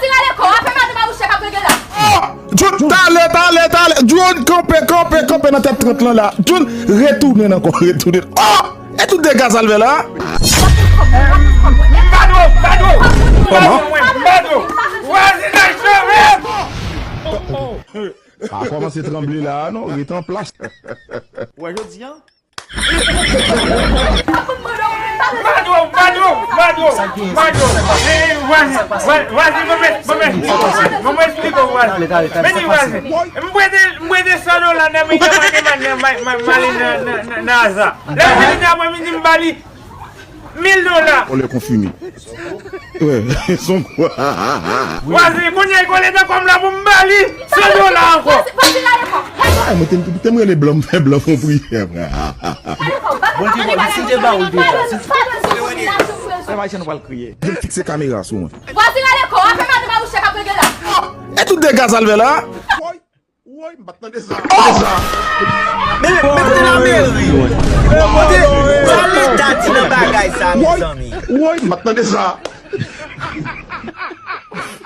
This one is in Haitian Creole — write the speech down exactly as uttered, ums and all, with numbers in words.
Ti rale kò, afè madanm Abouchèk ap regle la. Oh! John, talè, talè, talè. John, kanpe, kanpe, kanpe nan tèt trant lan la. John, retounen ankò, retounen. Oh! E tout dega sa l fè la? Kòman? Sa kòmanse tranble la, non? Ret an plas. Ou wè jodi a? Madwo, madwo, madwo, madwo. Eh, eh, vwazen, vwa- vwazen, ban m, ban m, ban m esplike w, vwazen. Men di vwazen. M prete, m prete san dola nan men Yaman Deman nan ma- ma- Mali nan, nan, nan, nan Aza. Lè m vini nan aprèmidi, m ba li mil dola. On lè konfime. Wè, son kwa. Vwazen, kounye a, li kole nan kò m la pou m ba li san dola ankò. Ay, mwen te, te m rele blan, m fè blan fon priyè, frè. Bondye, Bondye, si te ba ou deja, si te... Frè Marishan, nou pral kriye. Vin fikse kamera sou mwen. Vwazen, rale kò, afè madanm Abouchèk ap regle la. E tout dega sa l fè la? Woy, woy, m pa t tande sa. Men, men kote lanmeri? Kote, sa leta di nan bagay sa, mezanmi? Woy, m pa t tande sa.